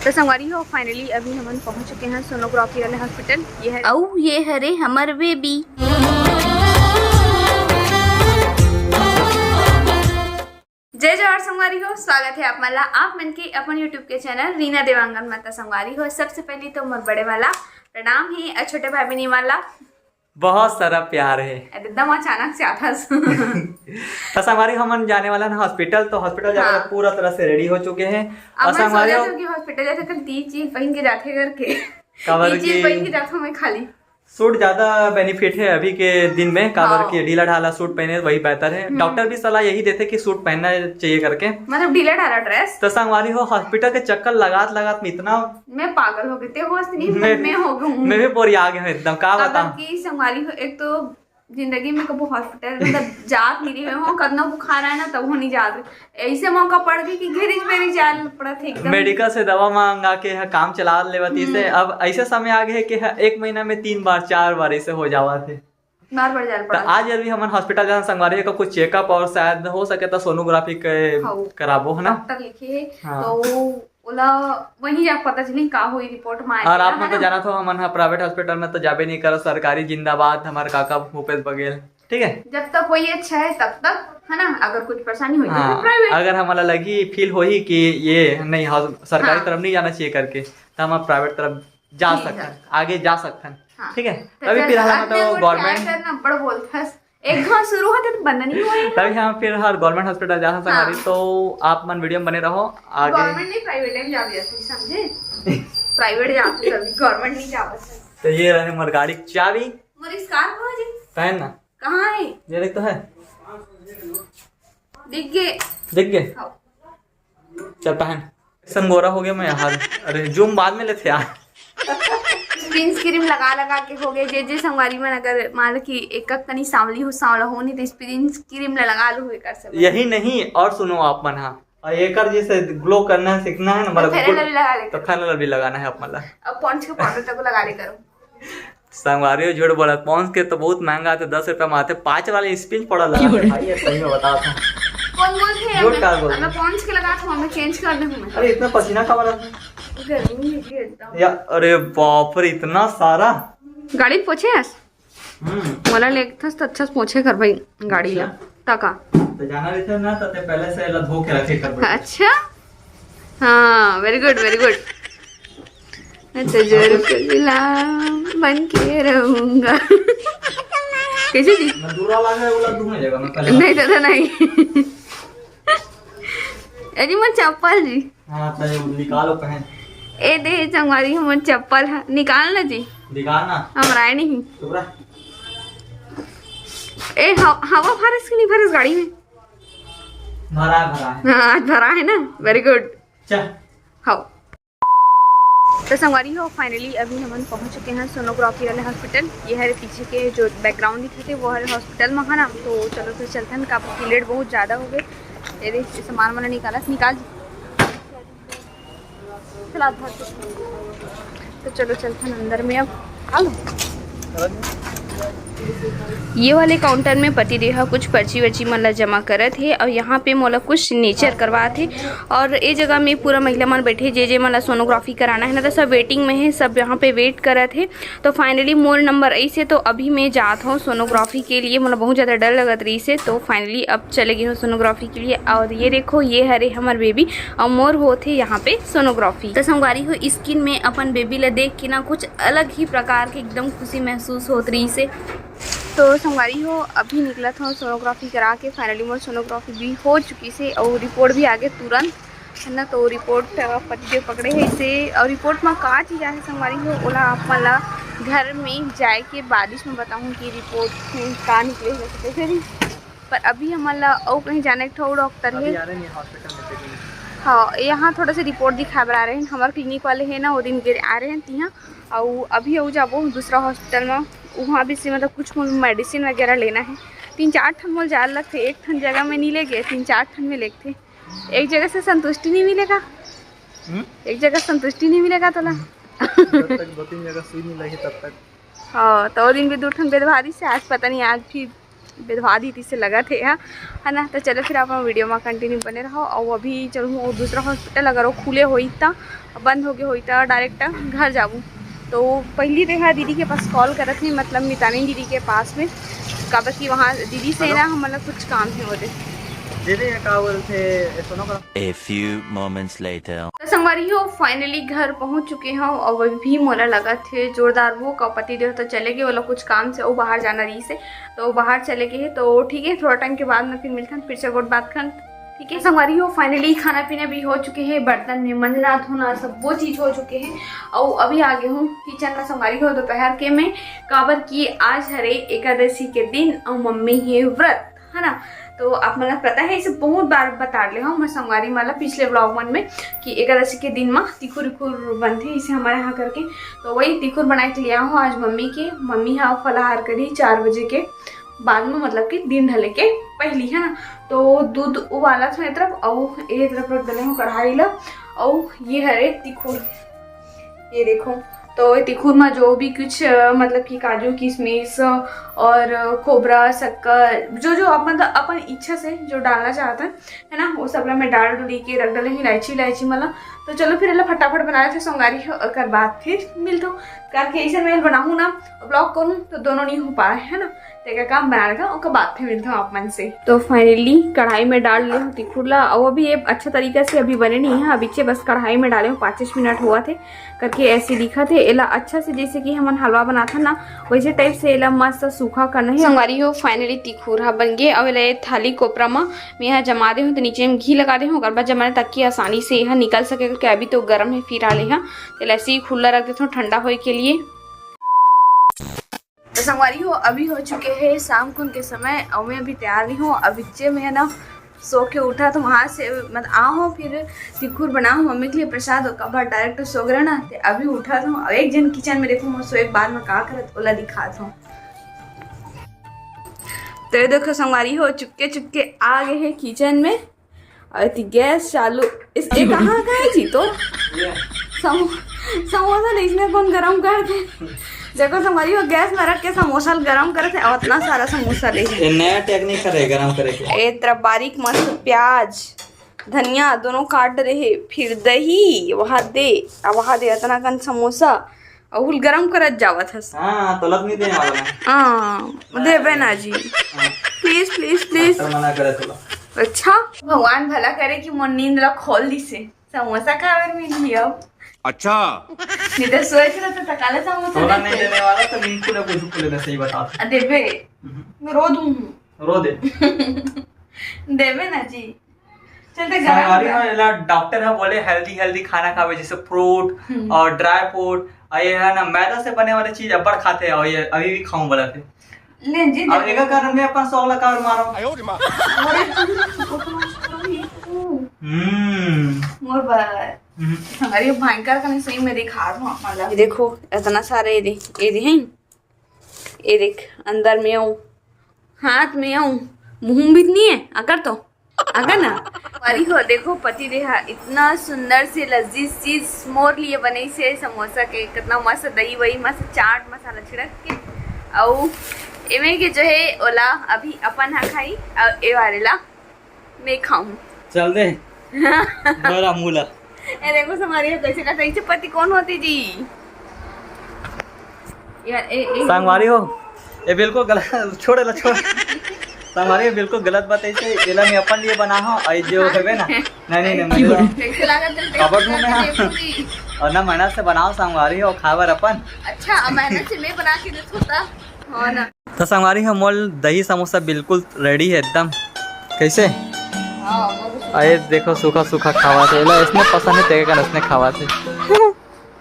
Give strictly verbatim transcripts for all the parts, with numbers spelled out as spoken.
तो संगवारी हो, finally अभी हमन पहुंच चुके हैं सोनोग्राफी वाले हॉस्पिटल। ये है, अउ ये हरे हमर बेबी। जय जोहार संगवारी हो, स्वागत है आप मन ला, आप मन के अपन YouTube के चैनल रीना देवांगन में। तो संगवारी हो, सबसे पहले तो मोर बड़े वाला प्रणाम ही, अउ छोटे भाई बहिनी मन ला बहुत सारा प्यार है। अरे, एकदम अचानक से आथस। तो संगवारी, हमन जाने वाला ना हॉस्पिटल, तो हॉस्पिटल जाने ला हाँ। पूरा तरह से रेडी हो चुके हैं। अब अउ मैं संगवारी सोचा हो था कि हॉस्पिटल जाथे तो तीज चीज पहन के जाथे करके। काबर तीज चीज की पहन के जाथों मैं खाली। सूट ज्यादा बेनिफिट है अभी के दिन में, काबर हाँ। कि ढीला ढाला सूट पहने वही बेहतर है। हम्म। डॉक्टर भी सलाह यही देते कि सूट पहनना चाहिए करके। मतलब ढीला ढाला ड्रेस। तो संगवारी हो, हॉस्पिटल के चक्कर लगात लगात में इतना मैं पागल हो गई, ते होश नहीं, मैं, मैं हो गई हूँ। मैं भी बोरिया गया हूँ एकदम, का काबर बताऊँ। कि संगवारी हो, एक तो जिंदगी में कबो हॉस्पिटल मतलब जात नहीं रही हूँ, कतना बुखार आए ना तब हो नहीं जात रही। ऐसे मौका पड़ गई कि घेरी बेरी जाए पड़त है एकदम। मेडिकल से दवा मंगा के ह काम चला लेवत इसे। हम्म। अब ऐसे समय आ गए कि ह एक महीना में तीन बार चार बार ऐसे हो जावत है। बार बार जाए तो पड़त। आज अभी हमन हॉस्पिटल जाना संगवारी का कुछ चेकअप और शायद हो सके तो सोनोग्राफी के हाँ। कराबो, है ना? डॉक्टर लिखे है, हाँ। तो वो ओला वहीं जा पता चली का होई रिपोर्ट में आए और आप तेला, मन है तो ना? जानत हो, हमन ह प्राइवेट हॉस्पिटल में तो जाबे नहीं करत, सरकारी जिंदाबाद, हमारे काका भूपेश बघेल, ठीक है? जब तक वही अच्छा है तब तक, है ना? अगर कुछ परेशानी होई तो हाँ, फिर प्राइवेट। अगर हमला लगी, फील होही कि ये नहीं, हॉस-, सरकारी हाँ। तरफ नहीं जाना चाहिए करके, तो हम प्राइवेट तरफ जा नहीं सकथन, जा। आगे जा सकथन, हाँ। ठीक है? तो अभी चल, फिलहाल हम अगले तो वो गवर्नमेंट क्या करना, बड़ बोलथस। एक घाव शुरू होते तो बंद नहीं हुआ है। तभी हम फिर हर गवर्नमेंट हॉस्पिटल जा सकते हैं हाँ। अभी, तो आप मन वीडियो में बने रहो आगे। गवर्नमेंट नहीं, प्राइवेट में जावे, ऐसे समझे? प्राइवेट जाते सभी, गवर्नमेंट नहीं जावे। तो ये रहे हमारी गाड़ी की चाबी। मोर स्कार्फ हो जी? पहन ना। कहाँ है? ये देख तो है। दिख गए। दिख गए? हाँ। चल पहन। संगोरा हो गया मैं यार। अरे जूम बाद में लेते यार। स्प्रिंज क्रीम लगा लगा के हो गए। जे जे संगवारी मन अगर मान लो कि एक एक कनी सांवली हो, सांवला हो नहीं तो स्प्रिंज क्रीम ला लगा लो, हुए कर सब। यही नहीं और सुनो आप मन, हाँ, और एकर जैसे ग्लो करना है, सीखना है ना, तो मतलब फेयर गुड-, लवली लगा ले तो करो। फेयर लवली लगाना है आप मन ला। अब पॉन्ड्स के पाउडर तक लगा ले करो। संगवारी हो, झूठ बोलत, पॉन्ड्स के तो बहुत महंगा आथे, दस रुपया में आथे, पाँच वाले स्पिंच पड़ा लगा क्यों थे रे? भाई, ये सही में बता था। कौन बोल थे? झूठ हमें, का बोल? हमें पॉन्ड्स के लगा था, हमें चेंज कर दे हमें। अरे, इतना पसीना का वाला था? गर्मी है जी एकदम। या, अरे बाप रे, इतना सारा। गाड़ी पोछे हस? हम्म। मोला लेगथस तो अच्छा से पोछे कर भाई गाड़ी ला। अच्छा। तका। तो जाना रहता ना, तो ते पहले से एला धो के रखे कर भाई। अच्छा? हाँ, very good, very good। मैं तो जोर के गुलाम बन के रहूंगा। कैसे जी? मैं दूरा लगा है, वो लग दूंगा जगह, मैं पहले नहीं, दादा, नहीं। अरे, मोर चप्पल जी। हाँ, तो ये निकालो पहन। ए दे, संगवारी, हमर चप्पल ह, निकाल ना जी। निकाल ना। हमरा आए नहीं। चुप रह। ए, ह-, हवा भरस कि नहीं भरस गाड़ी में? भरा है, भरा है। हाँ, आज भरा है ना, very good। चल। हाँ। तो संगवारी हो, finally अभी हमन पहुंच चुके हैं सोनोग्राफी वाले हॉस्पिटल। ये हरे पीछे के जो बैकग्राउंड दिखत हे, वो हरे हॉस्पिटल में है ना। तो चलो फिर चलते हैं, काबर कि लेट बहुत ज़्यादा हो गए। ये देख, सामान वाला निकाला, निकाल। चला, धर दे। तो चलो चलते हैं अंदर में अब। आ लो। ये वाले काउंटर में पति देव ह कुछ पर्ची वर्ची मन ला जमा करत हे और यहाँ पे मोला कुछ सिग्नेचर करवात हे। और ए जगह में पूरा महिला मन बैठे, जे जे मन ला सोनोग्राफी कराना है ना, तो सब वेटिंग में है, सब यहाँ पे वेट करत हे। तो finally मोर नंबर आइस हे, तो अभी मैं जात हूँ सोनोग्राफी के लिए। मोला बहुत ज़्यादा डर लगत रहिस हे, तो finally अब चले गए हूँ सोनोग्राफी के लिए। और ये देखो, ये हरे हमर बेबी और मोर होत हे यहाँ पे सोनोग्राफी। तो संगवारी हो, स्किन में अपन बेबी ला देख के ना कुछ अलग ही प्रकार के एकदम खुशी महसूस होत रहिस हे। तो संगवारी हो, अभी निकलत हूँ सोनोग्राफी करा के। Finally मोर सोनोग्राफी भी हो चुकिस हे और रिपोर्ट भी आगे तुरंत, है ना। तो रिपोर्ट, अ, पतिदेव पकड़े हे इसे। और रिपोर्ट में का चीज आहे संगवारी हो, ओला आप मन ला घर में जाए के बारिश में बताहूँ कि रिपोर्ट में का निकले हे, कैसे भी। पर अभी हमन ला अउ कहीं जाने, एक ठो डॉक्टर अभी हे। आ रहे नहीं हॉस्पिटल में, चेकिंग। हाँ, यहाँ थोड़ा सा रिपोर्ट दिखाए बर आ रहे हैं। हमारे क्लिनिक वाले हैं ना, वो दिन गिर आ रहे हैं तिहाँ। अउ अभी अउ जाबो दूसरा हॉस्पिटल में, वहाँ भी से मतलब कुछ मोल मेडिसिन वगैरह लेना है। तीन चार ठन मोल जाए लगथे, एक ठन जगह में नहीं लेगे, तीन चार ठन में लेगथे। एक जगह से संतुष्टि नहीं मिलेगा। हम्म? एक जगह संतुष्टि नहीं मिलेगा तोला। जब तक दो तीन जगह सुई नहीं लगी तब तक। हाँ, तो वो दिन भी दो ठन बेदभारी से, आज पता नहीं, आज फिर बेधवा दी से लगत हे, हा, है ना। तो चलो फिर आप वीडियो में कंटिन्यू बने रहो। और अभी चलूँ वो दूसरा हॉस्पिटल, अगर वो खुले होई त, बंद हो गए होई त डायरेक्ट घर जाबू। तो पहली देखा दीदी के पास कॉल करत ही, मतलब मितानी दीदी के पास में, काबर कि वहाँ दीदी से ना हमन ला कुछ काम हे ओदे। दीदी ये का बोलते, सुनो का? A few moments later. तो संगवारी हो, फाइनली घर पहुँच चुके हव और अभी भी मोला लगत हे जोरदार भूख। और पति देव तो चले गए, ओला कुछ काम से वो बाहर जाना रही से, तो बाहर चले गए हे। तो ठीक है, थोड़ा टाइम के बाद में फिर मिलथन, फिर से गोठ बात करन। ठीक है संगवारी हो, फाइनली खाना पीना भी हो चुके हे, बर्तन में मंजना धोना सब वो चीज हो चुके हे। और अभी आ गए हूँ किचन में संगवारी हो दोपहर के में, काबर कि आज हरे एकादशी के दिन और मम्मी हे व्रत, है ना। तो आप मन ला पता है, इसे बहुत बार बता ले हूँ मैं संगवारी मन ला पिछले व्लॉग मन में कि एकादशी के दिन में तिखुर इखुर बनथे इसे हमारे यहाँ करके। तो वही तिखुर बनाए के लिए हूँ आज मम्मी के। मम्मी हा फलाहार करी चार बजे के बाद में, मतलब कि दिन ढले के पहली, है ना। तो दूध उबाला था एक तरफ, और एक तरफ रख देले हूँ कढ़ाई ला। और ये हरे तिखुर, ये देखो। तो ये तिखुर में जो भी कुछ अ, मतलब कि काजू किशमिश और खोबरा शक्कर, जो जो आप मतलब अपन इच्छा से जो डालना चाहता है, है ना, वो सब ला मैं डाल डुली के रख डाले हूँ इलायची इलायची मला। तो चलो फिर एला फटाफट बना लेते संगवारी हो, ओकर बाद फिर मिलता हूँ। करके ऐसे मैं बनाऊँ ना, ब्लॉग करूँ तो दोनों नहीं हो पाए, है ना। तेकर काम बनाने का, ओकर बाद फिर मिलता हूँ आप मन से। तो फाइनली कढ़ाई में डाल ले हूँ तिखुर ला। और अभी ये अच्छा तरीका से अभी बने नहीं है, अभी चे बस कढ़ाई में डाले हूँ, पाँच मिनट हुआ थे करके ऐसे दिखा थे। एला अच्छा से जैसे कि हमन हलवा बनाथन ना, वैसे टाइप से एला मस्त सूखा करना है। संगवारी हो, फाइनली तिखुर हा बन गए। और एला ये थाली कोपरा मा मैं यहाँ जमा दे हूँ, तो नीचे में घी लगा दे हूँ, ओकर बाद जमाने, ताकि आसानी से यह निकल सके, क्योंकि अभी तो गर्म है। फिर आले हा, तो एला ऐसे ही खुला रख देता हूँ ठंडा होए के लिए। तो संगवारी हो, अभी हो चुके हैं शाम कुन के समय, और मैं अभी तैयार नहीं हूँ। अब इच्चे में है ना, सो के उठा तो वहाँ से मत आ हो, फिर तिखुर बना हो मम्मी के लिए प्रसाद, ओकर बाद डायरेक्ट सो गए ना। ते अभी उठा तो अब एक जन किचन में देखो, मैं सोए के बाद में का करत ओला दिखात हूँ। तो ये देखो संगवारी हो, चुपके चुपके आ गए हैं किचन में। और एती गैस चालू। इस, ये कहाँ का है जी तो? ये। समो-, समोसा ले इसने कौन गरम कर दे? देखो संगवारी हो, गैस में रख के समोसा गरम करत हे, और इतना सारा समोसा ले। ये नया टेक्निक है गरम करे के। ए तरफ बारीक मस्त प्याज, धनिया दोनों काट डरे हे, फिर दही वहाँ दे, आ वहाँ दे इतना कन समोसा, अउ हुल गरम करत जावत हस। हाँ, तोला तो नहीं देने वाला मैं। हाँ, देबे ना जी। हाँ। Please, please, please. डॉक्टर मना करे तोला। अच्छा, भगवान भला करे कि मोर नींद ला खोल दिसे। समोसा खाए बर मिलही अब। अच्छा। नहीं तो सोच रहा था, काला समोसा तोला देते। नहीं देने वाला तो मिंकू ने कुछ खुले ना सही बता। आ, देबे। हम्म। मैं रो दूँ। रो दे। देबे ना जी। चल, ते गरम संगवारी कर। हो, एला डॉक्टर ह बोले हेल्दी, हेल्दी खाना खावे, जैसे फ्रूट हम्म। और ड्राई फ्रूट, और ये है ना, मैदा से बने वाले चीज अब्बड़ खाथे, और ये अभी भी खाऊं बोला थे। ले जी, और दे। एकर कारण मैं अपन सौ ला काबर मारो। हम्म। मोर बर। हम्म। संगवारी हो, भयंकर कनी सही में दिखा दूं आप मन ला। ये देखो, इतना सारे ये दे, ये दे हैं। ये देख, अंदर में आऊं, हाथ में आऊं, मुंह में भी नहीं है, अगर तो अगर ना। अरे हो, देखो, पति देहा इतना सुंदर से लजीज चीज मोर लिए बनई से समोसा के, कितना मस्त दही वही, मस्त चाट मसाला छिड़क के, अउ एमे के जो है ओला अभी अपन हा खाई, अउ ए वाले ला मैं खाऊं। चल दे। बड़ा मूला। ए देखो, संगवारी हो, कैसे करता है, इसे पति कौन होती जी? यार, ए, ए, संगवारी हो, ये बिल्कुल गलत, छोड़ ला, छोड़। संगवारी हो, बिल्कुल गलत बात है, इसे एला मैं अपन लिए बना हो, और जो हेबे ना, नहीं, नहीं, नहीं, नहीं। कैसे लागत है? खबर हूँ मैं। और ना मेहनत से बनाओ संगवारी हो, खाबर अपन। अच्छा, मेहनत से मैं बना के दे सकता। हाँ ना। तो संगवारी हो, मोर दही समोसा बिल्कुल रेडी है एकदम। कैसे? हाँ, बहुत अच्छा। अरे देखो, सूखा सूखा खावा थे, एला इसने पसंद है, तेरे का इसने खावा थे।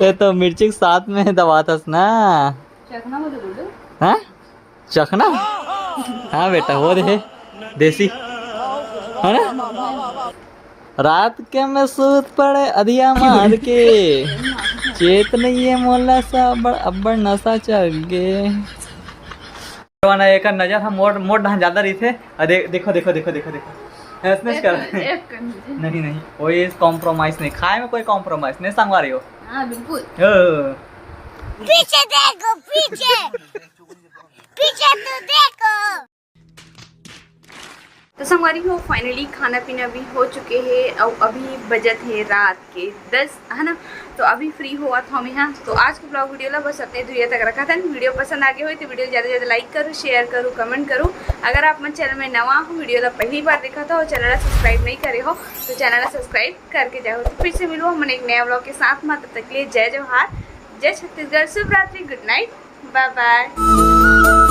ये तो मिर्ची के साथ में दबाथस ना। चखना मत बोलो। हाँ? चखना? हाँ बेटा, वो दे, देसी। है ना? रात के मैं सूत पड़े अधिया मार के, चेत नहीं है मोला सा अब्बड़, अब्बड़ नशा चढ़ गे। तो ना, एकर नजर हम मोर, मोर डहान ज्यादा रहिथे। आ दे-, देखो, देखो, देखो, देखो, देखो। ऐसने कर। एक, एक कर लीजिए। नहीं, नहीं, कोई कॉम्प्रोमाइज नहीं। खाए में कोई कॉम्प्रोमाइज नहीं, संगवारी हो। हाँ, बिल्कुल। ओ। पीछे देखो, पीछे। पीछे तो देखो। तो संगवारी हो, finally खाना पीना भी हो चुके हे अउ अभी बजत हे रात के दस, है ना। तो अभी free होवत हव मेहा। तो आज के vlog video ला बस अतने दूरिया तक रखत हन। Video पसंद आगे होही तो video ला ज्यादा से ज्यादा like करू, share करू, comment करू। अगर आप मन channel में नवा हो, video ला पहली बार देखत हो, channel ला subscribe नहीं करे हो तो channel ला subscribe करके जाओ। तो फिर से मिलबो हमन एक नया vlog के साथ में। तब तक के लिए जय जोहार, जय छत्तीसगढ़, शुभ रात्रि, good night, bye bye।